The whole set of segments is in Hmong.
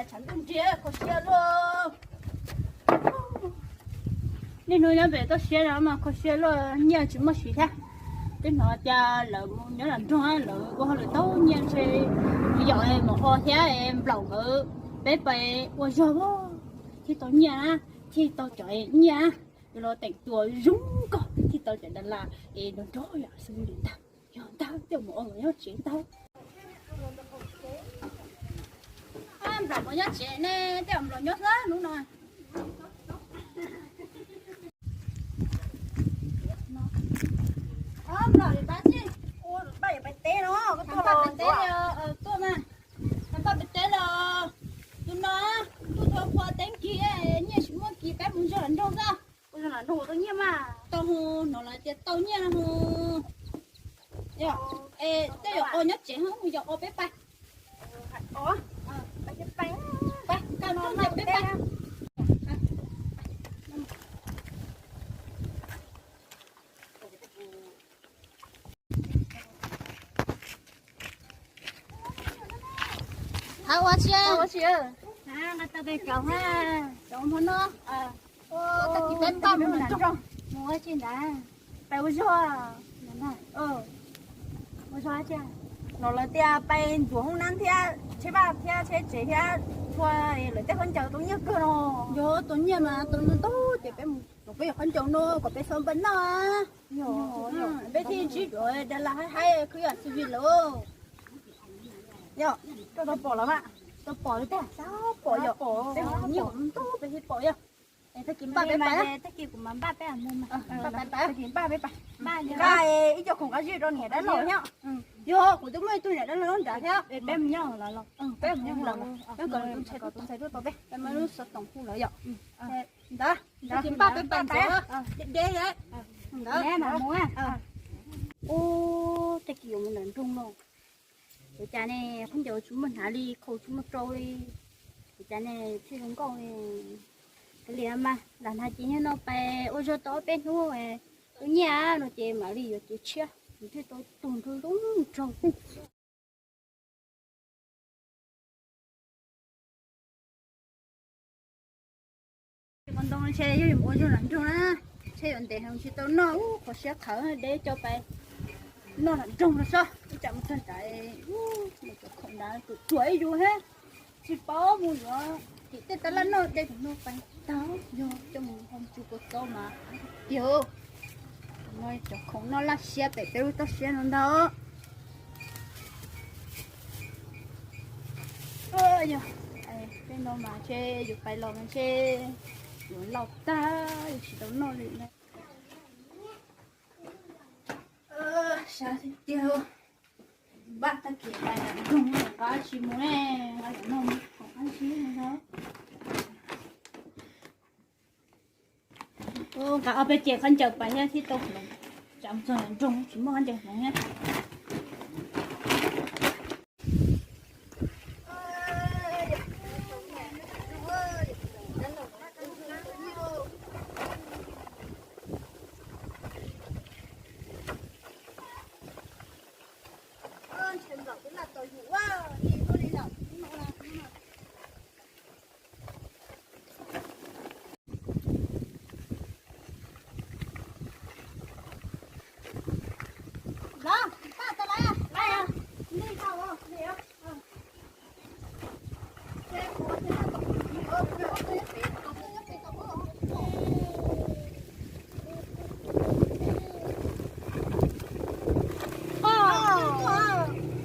Tshav ntuj nrig kho siab luaj. Niaj hnub nyob pem toj siab no mas kho siab luaj, nyiaj tsis muaj siv thiab. Twb hnov tias lawv mus nyob nram nroog lawv ua hauj lwm tau nyiaj ntshe yom mus o thiab nplaum nkawd peb pais ua zog thiaj tau nyiaj, thiaj tau cov nyiaj. Yuav los teem tua zoo nkauj thiaj tau cov das las es nrog nrog yom xwb li ntag. Yog ntag tej mus o nyob tsev ntag. Nplaum mus nyob tsev ne, tej nplaum nyob xwb hnub no. Nplaum li pab tsi, pab yuav pais teb no, pab pais teb los tuaj mas, pab pais teb los tus no, ntuj thaum qhua teeb kis, nyiaj tsis muaj kis peb mus zog nram nroog xwb. Ua zog nram nroog tau nyiaj mas. Tau hu, hnov lawv tias tau nyiaj no hu. Yog, es tej yog o nyob tsev ho yog o peb pais. Pais, kaj no peb pais. Hab ua tsi? Nqa tau peb cov ha, cov hmo no. Tag kis peb pab mus nram nroog mus ua tsi ntawd? Pais ua zog. Ua zog tsi? Los lawv tias pais ntxuav hoob nab thiab tsheb vaj thiab tsheb tsev thiab txhua lawv tej khaub ncaws tau nyiaj kawg no. Yog tau nyiaj mas tau ntau ntau ces peb mus, peb yuav khaub ncaws no kom peb xav npaj noj. Peb thiaj ntsib dua das las haib haib khwv yam xwb vim lawm. Yog, koj tau pom los mas, tau pom li tiag, pom yog pom, peb mus nyiaj ntau peb thiaj pom yog. Tag kis npaj peb pais, tag kis kuv mam npaj peb mus, npaj peb pais, nqa ib co khoom qab zib rau niam dab laug thiab. Yog kuv twb muaj ib tug niam dab laug nrad thiab, peb mus nyob los, peb mus nyob los, peb kom tus ntxhais, tus ntxhais tuaj tos peb, peb muab lub xov toom hu lawm yom. Ntawd, tag kis npaj peb pais ntawd, deb deb ntawd. Ub, tag kis yuav mus nram nroog no. Ua cas ne, khaub ncaws tsis muaj hnav li, khau tsis muaj rau li. Ua cas ne, txhij zoo nkauj li. Kav liam mas, lam hnav ces nyob no pais ua zog tau ob peb hnub, tau nyiaj no ces mam li yuav cev tshiab, nws thiaj tau tuag nrog lub nroog. Qos ntoo ntshe yog yuav mus ua zog nram nroog na, ntshe yuav ntev heev tsis tau noj, qhov siab qhawv deb, coj pais noj nram nroog no saib ib tsam mus txog nrad, cov khoom nrad tsuas tsuas ib yus thiab, tsis paub mus yuav tim tej tab laj noj de tus no pais tag, yog coj mus hau tsu kua txob mas tiag. No cov khoom noj laj siab pem peb lub toj siab no ntag. Yog, tej no mas ntshe yus pais los mas ntshe yuav laus tag, yus tsis tau noj li na. Sab tiag tiag, npaj tag kis pais nram nroog, nqa dab tsi mus ne, nqa cov no mus, khoom dab tsi no. Nqa ob peb cev khaub ncaws pais thiab thiaj tau hloov, tsam txog nram nroog tsis muaj khaub ncaws hloov thiab.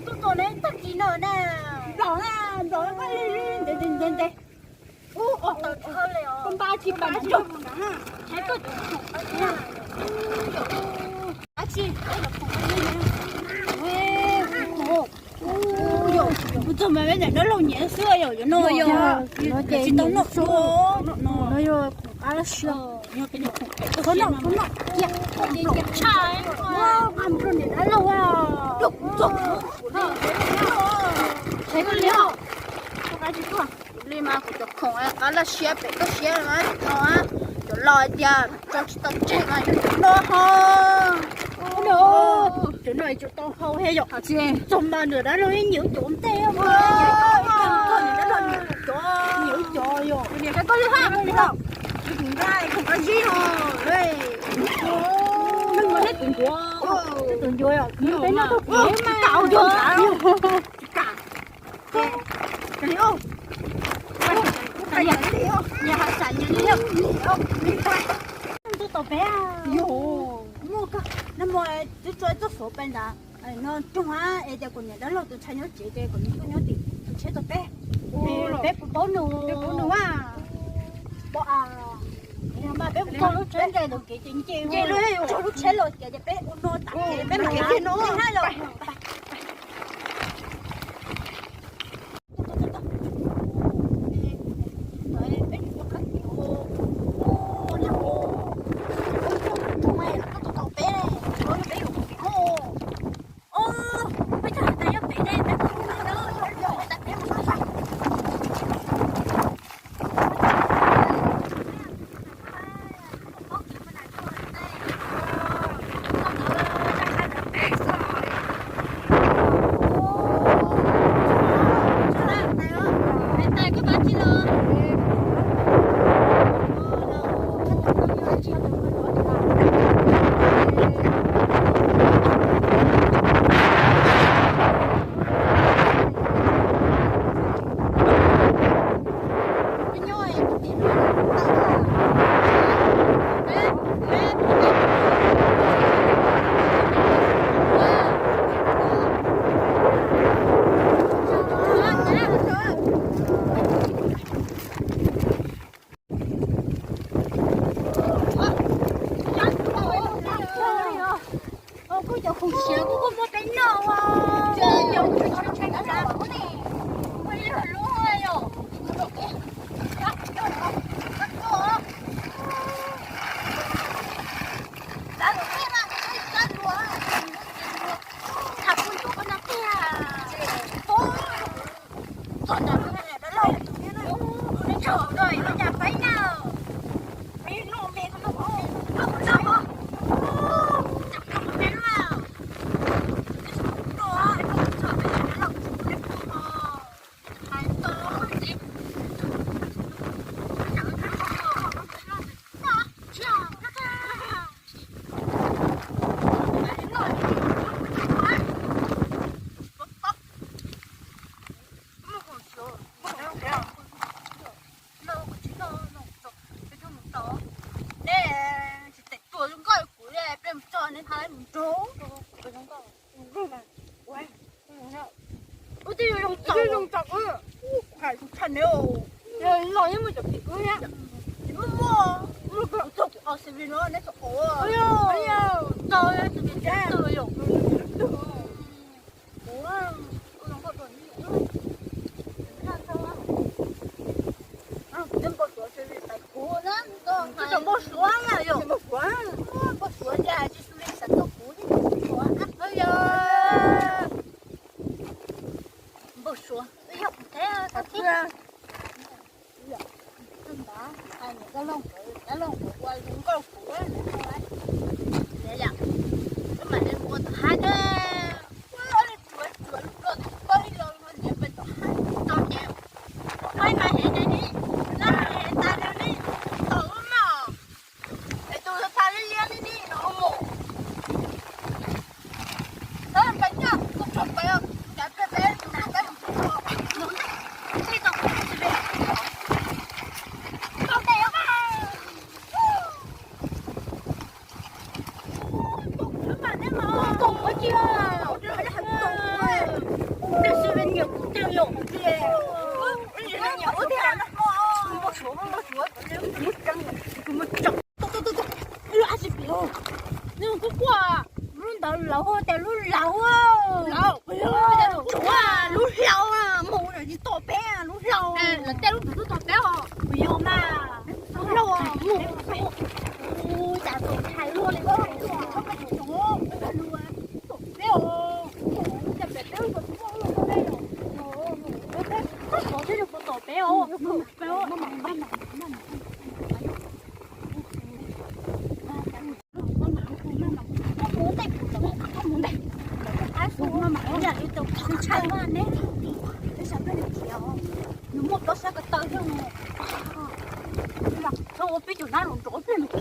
Tuaj tos neb tag kis no na. Nplaum na, nplaum na, ntev ntev ntev. Ub, os, tau thawj li os. Koj npaj tsis pais, kuv txog mas peb niam dab laug nyiam xwb yom, yuav no yog tsis tau noj suab no. Qab lab siab. Txhob noj, txhob noj, cia, cia tshaj, nqa mus rau niam dab laug. Li mas kuv cov khoom qab laj siab pem toj siab no, cov laus hais tias tso tsis tau tseg mas yog cov no ho. Cov no tsis tau hau he yom. Txog mas niam dab laug ib nyiam cov ntej, niam dab laug nyiam cov Tus ncuav, tus ncuav, peb noj tau peb mas. Tus tom peb, muaj, no mas twb tso txoj suav pais ntawd no roog es tias kuv niam dab laug tus ntxhais nyob tsev ces kom nws tuaj nyob tim tus tsheb tom peb. Peb puas paub nws? Paub nws a. Mas peb mus txog lub tsheb nce ntawd kev ces nce, txog lub tsheb los kev ces peb ua no tas, peb mus kev no na los. Kuj cov khuv siav kuj muaj peb noj. Txog ntawm lub niam dab laug, nws tsaug rau ib lub nyas faib na. Me no me no, Nej tsis tes tuaj zoo nkauj kuv, peb mus txog nej tha mus nrog. Ub, twb zoo txaus, hais tshaj ne. Los yeej muaj cov phim kub thiab. Muaj, muaj, txog kuv qhov xav li no neb txog kuv. Txog tus twg yom. Npau suav na, npau suav na yom. Npau suav, npau suav yog tsis xws li xav txog kuv, npau suav. Npau suav, yog kuv thiab. Tus ntawd, dab laug nkawd, dab laug nkawd ua zoo nkauj kuv. Wb mam li mus ua tom hav na. Ua li tsuav tsuav lub koj pab los niam pem tom hav tso ces pab mas hev ne ni, na hev tas li ni, tau maj. Es tus txha liab liab li ni no mus. Tab peb nyob tus tso peb, peb peb na peb mus tso. Mus ntej, ntej tau kuv tsis peb. Tau tes os. Kuj quaj, lub ntawd laus tias lub laus, lub hlau mus tsis tom peb, lub hlau. Lawv tej lub tus twb tom peb os. Yog mas, lub hlau mus. Cas tus hais luag li, tom peb os. Cas peb peb ua tsis muaj lub hlau li. Peb xov thiab yuav puas tom peb os. Nws muaj plaub sab ko taw thiab. Txhob ua peb caug nab los nrov peb mus.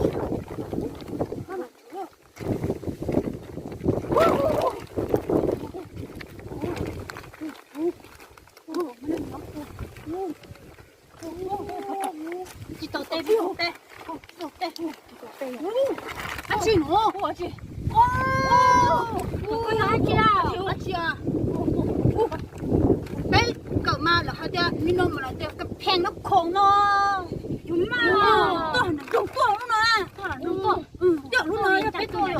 Lawv tias ka pheej nab khoom no, yus mas tuaj nram nroog tuaj lub no, tuaj lub no yog peb tuaj,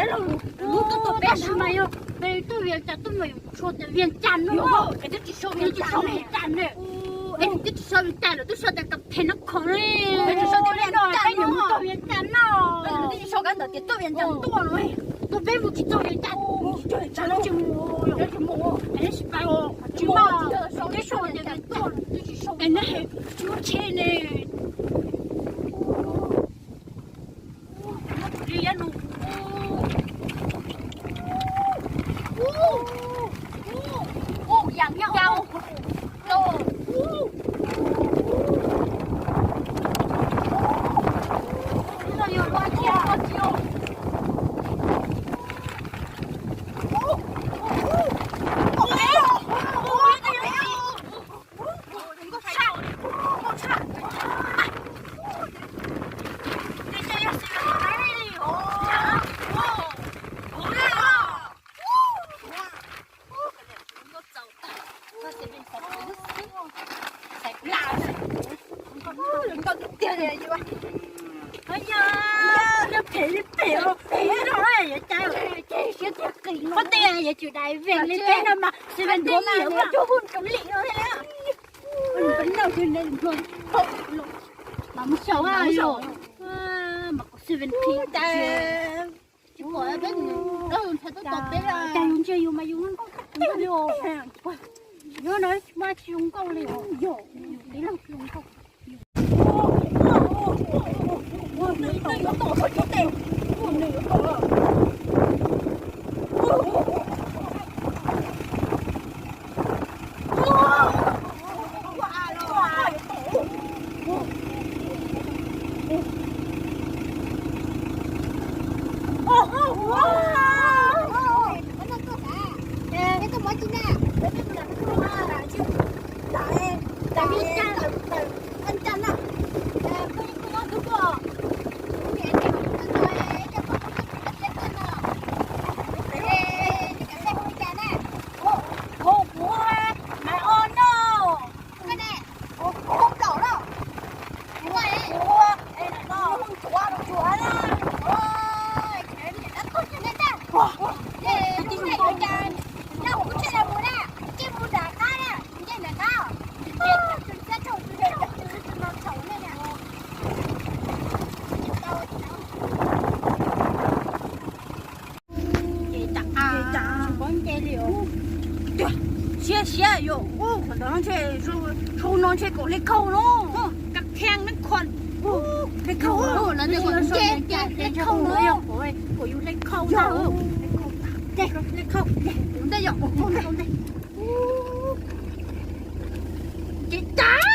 lub tuaj tuaj peb mas yog peb tuaj Vias Cas tuaj mas yus sau tias Vias Cas no, es twb tsis sau Vias Cas ne, es twb tsis sau Vias Cas lawm twb sau tias ka pheej nab khoom ne, es tsis sau tias Vias Cas no, Vias Cas no, twb tsis sau kab ntawd tias tuaj Vias Cas tuaj no, tuaj peb mus tsis txog Vias Cas, tsis mus, tsis mus, tsis mus, tsis mus, es neb tsis muaj tsheb ne. Phem li phem, phem li no, yuav cai, phem li phem, yuav tsum dai veeg li peb no mas, seven nrov nrov li no. Mas mus xyaum ha yus, mas kom seven phem tas. Tsis pom peb, koj ntshai tuaj tos peb, cas yus ntsia yus mas yus zoo nkauj kawg li os. Yus no mas tsis zoo nkauj li os, yus tib leeg tsis zoo nkauj. Siab siab yom, qhov ntawd ntshe, saum no ntshe kom hle khau no. Ka pheej nab khoom, hle khau, hle khau no, kom yus hle khau na, hle khau, ntej yom, ntej. Ces tas.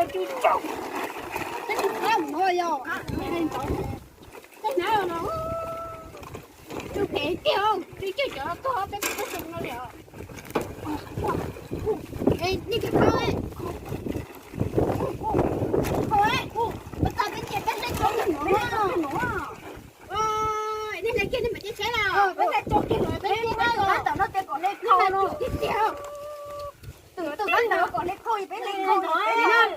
Peb tsis qab mus no yog, peb hnav no, tsw phem tiag, tsw cwj cov koj peb peb xees no li os. Nej tus thauj, thauj, peb tas peb nce peb saib tso no. Nej hle kiag nej mam cia tsheb los, peb hle tso kiag los peb hle tau no ces kom hle khau tiag tiag. Tus tab ntawd kom hle khau, peb hle khau no,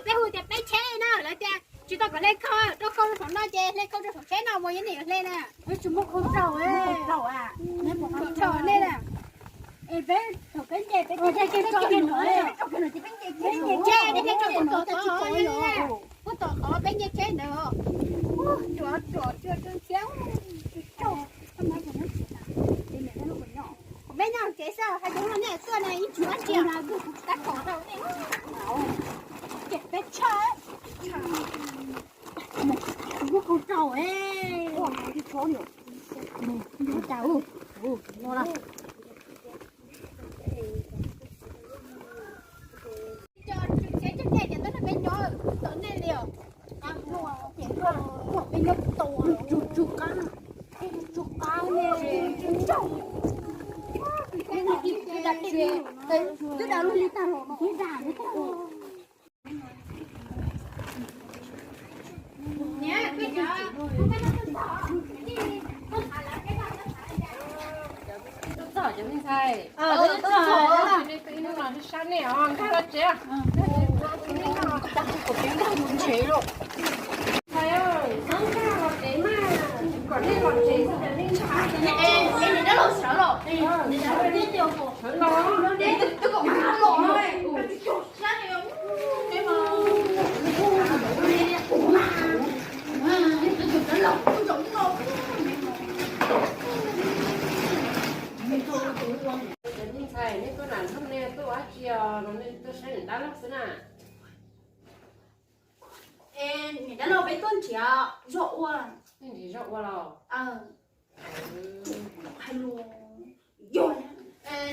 peb hu tias peb tsheb no lawv tias tsis tau kom hle khau, rau khau rau saum no ces hle khau rau saum tsheb no mus, yeej hle na. Tsis muaj khau rau, khau rau nej na. Es peb thaum peb nce peb nce tsheb no, peb nce tsheb no, peb nce tsheb no, peb nce tsheb ntawd, peb tom qhov peb nce tsheb ntawd, ruam ruam ruam ruam thiab. Kuv peb nyob tsev xwb, hais tias nej tuaj na yeej tsis ua tsi, tab tom rau nej. Ces peb tshaj, kuv muab khau rau, ua li tso li, ua cas no. Cov tswv tsev cov nyiaj ces tuaj nrog peb nyob, tau nej li os. Peb nyob tau, tsw tsw qab, tsw qab ne, tsw tsau. Twb dag lug li tag los no, twb dag li tag los. Txog cov me ntxhais, nej peb ib hnub no sab nej os, nkag los tsev. Ntxhais, nkag los tsev mas, kom nej los tsev xwb ces nej ntshai. Niam dab laug sawv los, niam dab laug sawv los, twb kom nkag los. Cov me ntxhais, nej tuaj nram nroog nej tuaj ua dab tsi os, no nej tuaj saib niam dab laug xwb na? Es niam dab laug, peb tuaj nrhiav zog ua. Tuaj nrhiav zog ua los? Hais lus yog,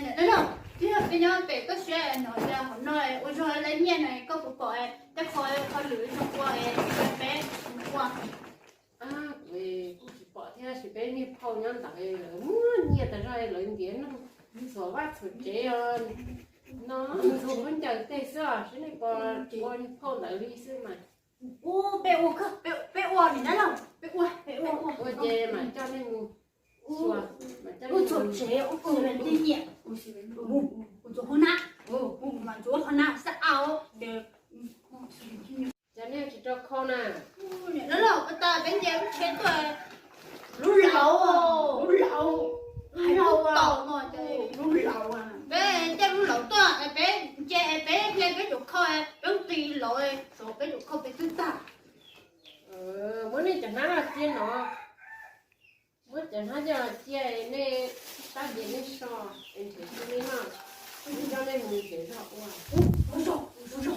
niam dab laug, twb yog peb nyob pem koj siab no, hauv no ua zog lawv nyiaj no koj puas pom, tej qhov qhov lwm zog ua, peb ua. Kuv kuj tsis pom thiab, sis peb niag phauj nyob ntawd lawv muaj nyiaj tas zog, lawv ntiav noj txhua vaj txhua tsev os, no txhua lub ncaws tej xwb os, seb nej puas ua niag phauj ntawd li xwb mas. Ua, peb ua, peb ua niam dab laug, peb ua, peb ua, ua ces mam coj nej mus, ua txhua tsev, ua txhua nyiaj, ua txhua hauv na, ua mas txhua hauv na xab au. Cov nej tsis rau khau na. Niam dab laug, peb tas peb nce lub tsheb tuaj, lub laus, lub laus, hais lub laus, lub laus, peb nce lub laus tuaj, peb nce, peb hle peb caum khau, peb nqis laus, peb caum khau peb twb tag. Muab nej cov hnab los cia no, muab cov hnab coj los cia, nej sab ces nej so, es nrhiav xyuas nej noj, kuv coj nej mus nrhiav zog ua. Cov me ntxhais, sawv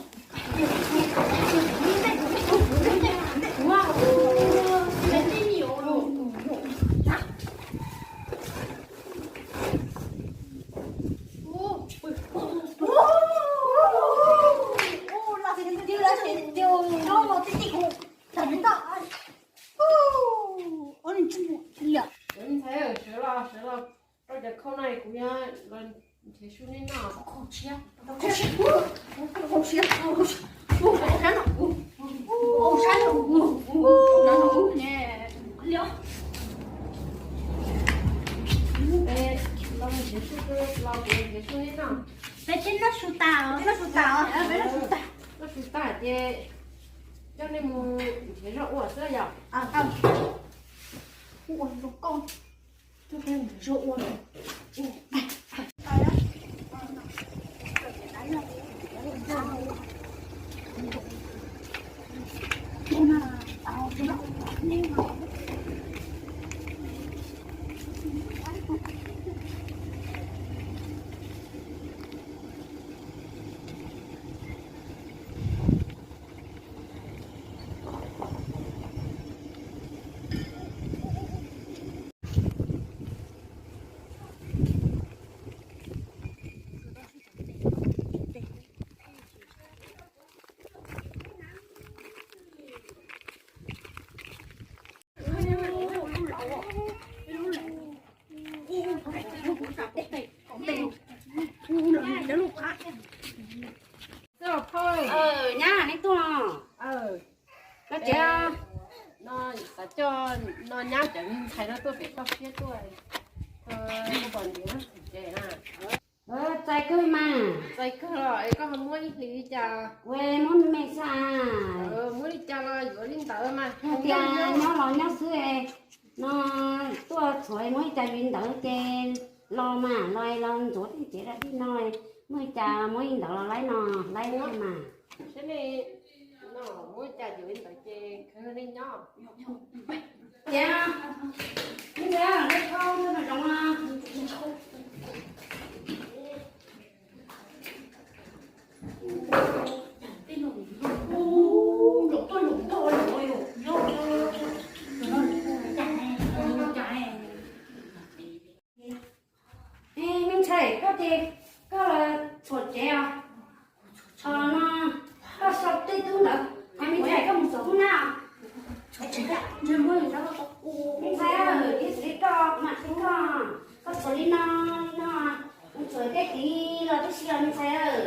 los, sawv los, rau cov khau no kuv yuav los nrhiav su nej noj. Peb twb noj su tas, noj su tas, peb noj su tas, noj su tas ces coj nej mus nrhiav zog ua xwb yom. Ua zoo koj, coj nej mus nrhiav zog ua. Nyab cov ntxhais no tuaj pem toj siab tuaj, pom ntiav tsev na. Txais kawg mas. Txais kawg los es koj ho muab ib hlis li cas? Ua muab me me xwb. Muab li cas los yuav li ntawd mas. Tias nyob los nyob xwb no, tuaj txhuav muab ib co yuav li ntawd ces los mas los los ntxuav tej tsev rau tij no, muaj li cas muab li ntawd los laib no, laib mas. Seb ne, no muab li cas yuav li ntawd ces kawg li nyob. Tias, ib ntawd, lej koj ntawd mas zoo. Me ntxhais, koj ces koj los txhuam tsev os? Txhuam no, koj sau tej tub ntawd. Me ntxhais, koj mus txhuam tub na. Me ntxhais, ib txwm li koj mam li koj, koj txhuam li no, li no, mus txhuam tej tid los tib si os me ntxhais.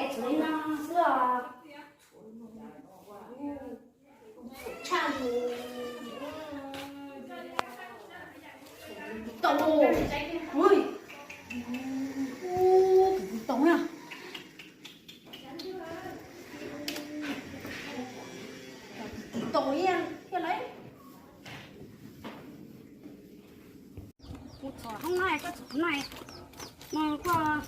Es txhuam li no xwb os. Tau, ui, tau na. Tau thiab lawm. Kuv txhuam hoob no, koj txhuam no, no koj,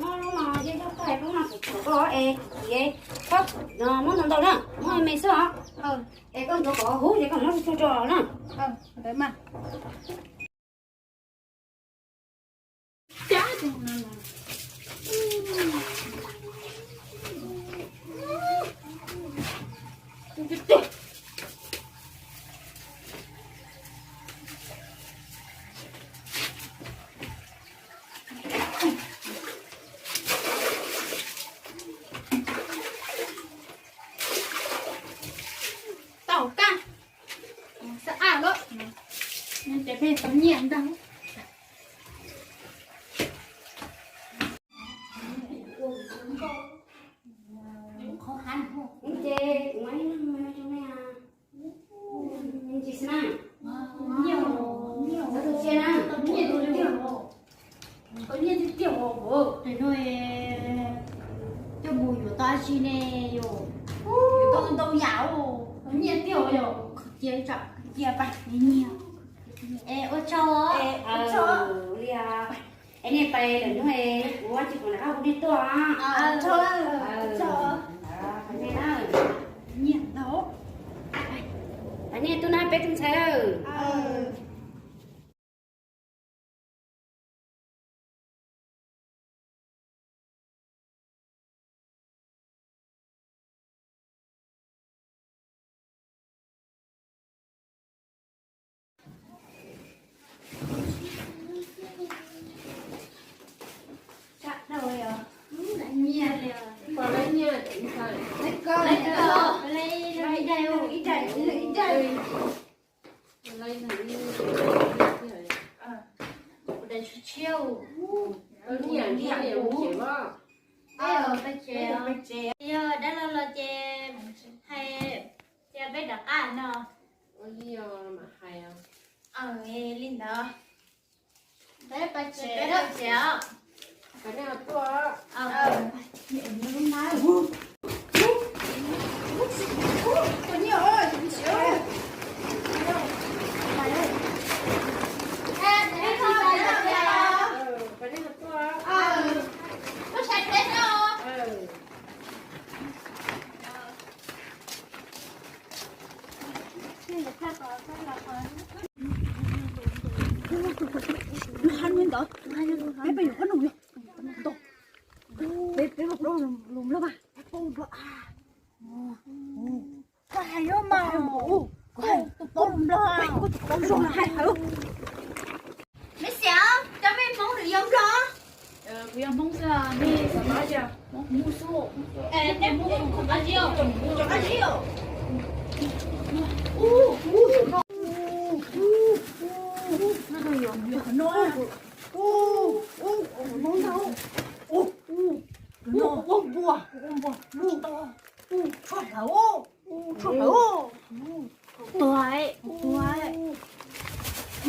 no no no, yog koj hais koj no kuv txhuam koj es koj txhuam no muab ntau ntau na, muab me xwb os. Es koj ntxuav kom huv ces koj muab tsuag tsuag rau na. Ntawd mas. Tau kab, xab ab lawm, ces peb tau nyiaj ntag. Ces kuv muab ib leeg me me rau nej. Nyiaj, nyiaj, nyiaj, nyiaj tiag tiag os. Tus no coj mus yuav tau dab tsi ne yom? Yuav tau ntau yam os. Nyiaj tiag os yom. Cia, cia pais nyiaj. Es ua tsaug. Ua tsaug li. Es nej pais lawm hnub es kuv tsis pom nram qab hu nej tuaj. Pais nej na. Pais nej tuaj na peb tus ntxhais. Yog dab laug los ces hais tias peb rov qab no. Li ntawd. Peb pais tsev, peb pais tsev os. Nws hais li ntawd, peb pais yuav qhob noom yog ntau. Peb, peb mus plaub lus Nplog mas, peb plaub lus Nplog. Koj hais yuav mas, kuv hais tus plaub lus Nplog, kuv tus plaub lus Nplog hais hawm. Mej xiam, cov mej Hmoob nws yog Nplog? Kuv yog Hmoob xwb, nej xav paub tias Hmoob mus xwb. Nej Hmoob mus qab zib os, qab zib os. Ua npua, ua npua, tshuaj hlawv, tshuaj hlawv, tuag, tuag. Koj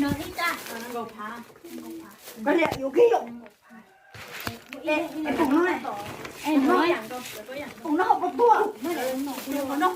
liam yuav kiag yom. Ej, tus no, tus no, tus no ho puas tuaj? Tus no, tus no.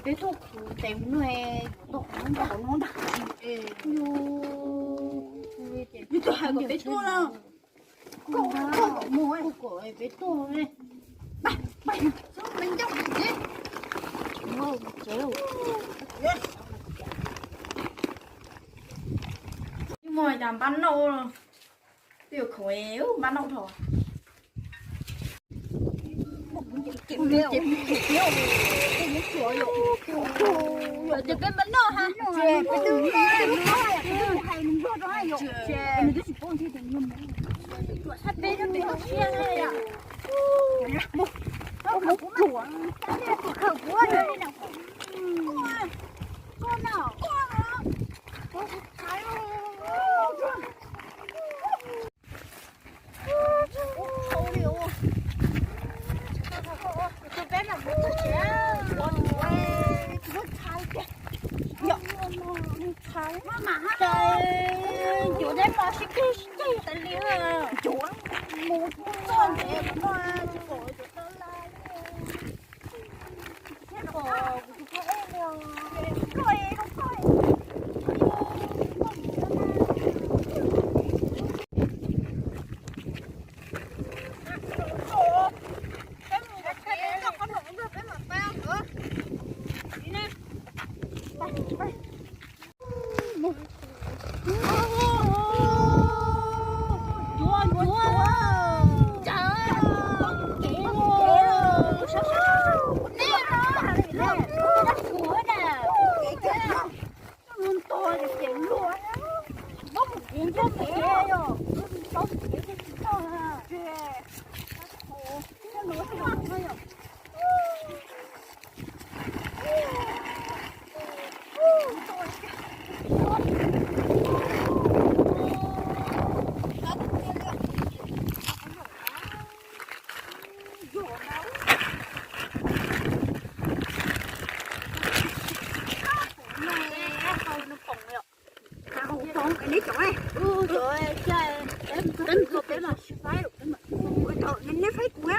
Peb tuaj khwv tes mus no, tom no ntag. Yus twb hais kom peb tuaj no. Koj, koj kom mus, kuv kom peb tuaj ne. Mus cas npab nauj, twb yuav khoom npab nauj dhau. Ces peb npab nauj ha. Neb faib kuv na.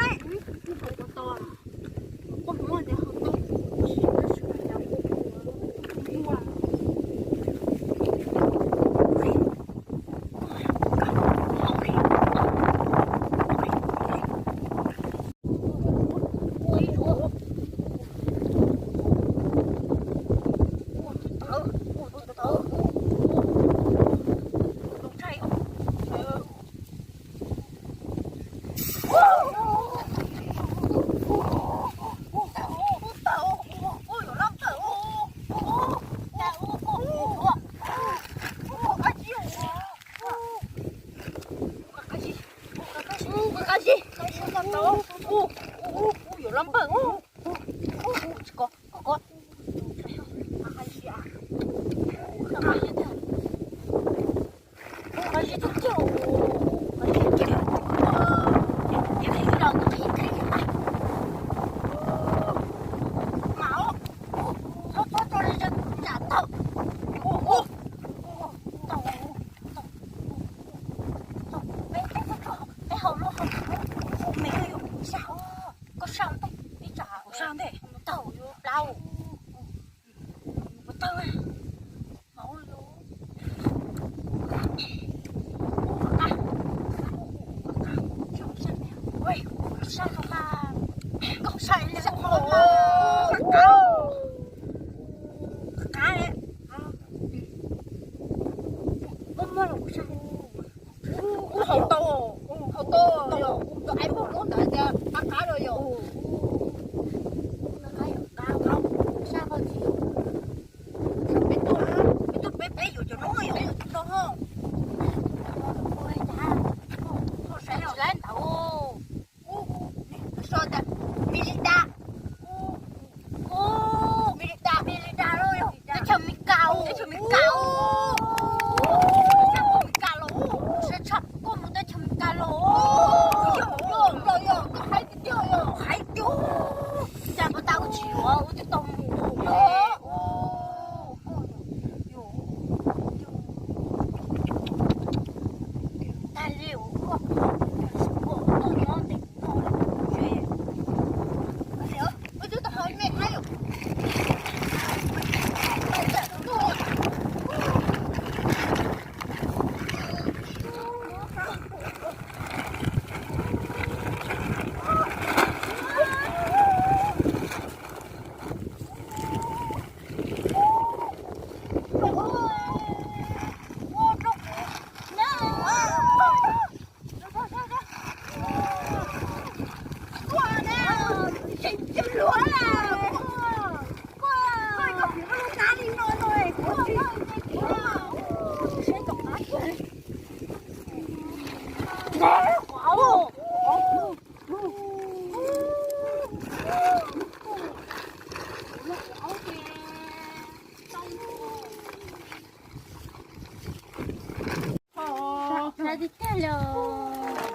Tiag tiag los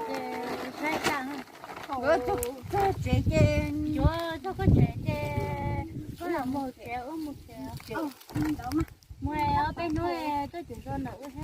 ces saib tas. Yuav txog tsev ces, yuav txog koj tsev ces koj los mus tsev, wb mus tsev. Mus ob peb hnub tuaj tsev zoo ntawm wb.